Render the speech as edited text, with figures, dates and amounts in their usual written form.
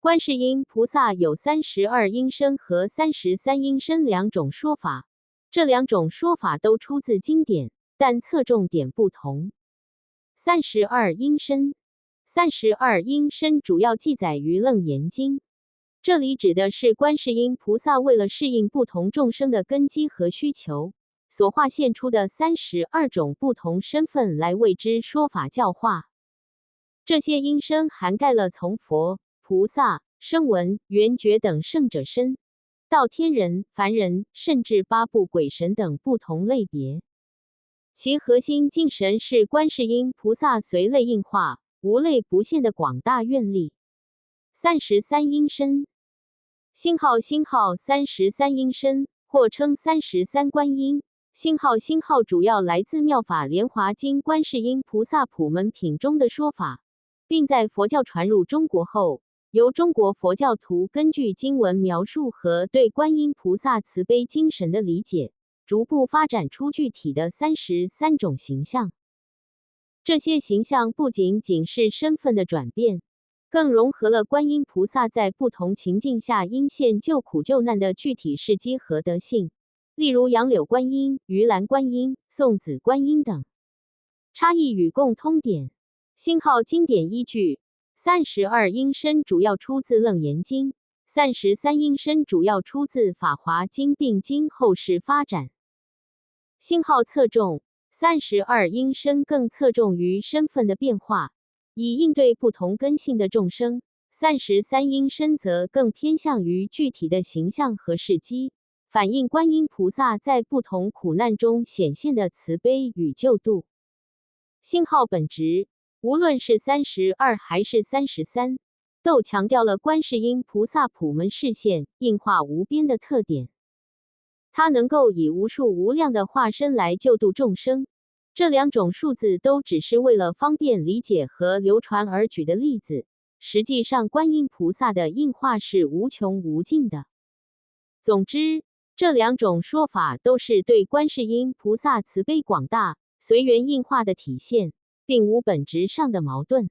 觀世音菩薩有三十二應身和三十三應身兩種說法，這兩種說法都出自經典，但側重點不同。三十二應身，三十二應身主要記載於《楞嚴經》，這裡指的是觀世音菩薩為了適應不同眾生的根基和需求，所化現出的32種不同身份來為之說法教化。這些應身涵蓋了從佛、菩薩、聲聞、緣覺等聖者身，到天人、凡人，甚至八部鬼神等不同類別。其核心精神是觀世音菩薩隨類應化、無類不現的廣大願力。三十三應身，星號星號三十三應身，或稱三十三觀音。星號星號主要來自《妙法蓮華經》觀世音菩薩普門品中的說法，並在佛教傳入中國後，由中國佛教徒根據經文描述和對觀音菩薩慈悲精神的理解，逐步發展出具體的33種形象。這些形象不僅僅是身份的轉變，更融合了觀音菩薩在不同情境下應現救苦救難的具體事蹟和德性，例如楊柳觀音、魚籃觀音、送子觀音等。差異與共通點：星號經典依據。三十二應身主要出自《楞嚴經》，三十三應身主要出自《法華經》，並經後世發展。星號側重，三十二應身更側重於身份的變化，以應對不同根性的眾生；三十三應身則更偏向於具體的形象和事蹟，反映觀音菩薩在不同苦難中顯現的慈悲與救度。星號本質，無論是三十二還是三十三，都強調了觀世音菩薩普門示現、應化無邊的特點。他能夠以無數無量的化身來救度眾生。這兩種數字都只是為了方便理解和流傳而舉的例子。實際上，觀音菩薩的應化是無窮無盡的。總之，這兩種說法都是對觀世音菩薩慈悲廣大、隨緣應化的體現，並無本質上的矛盾。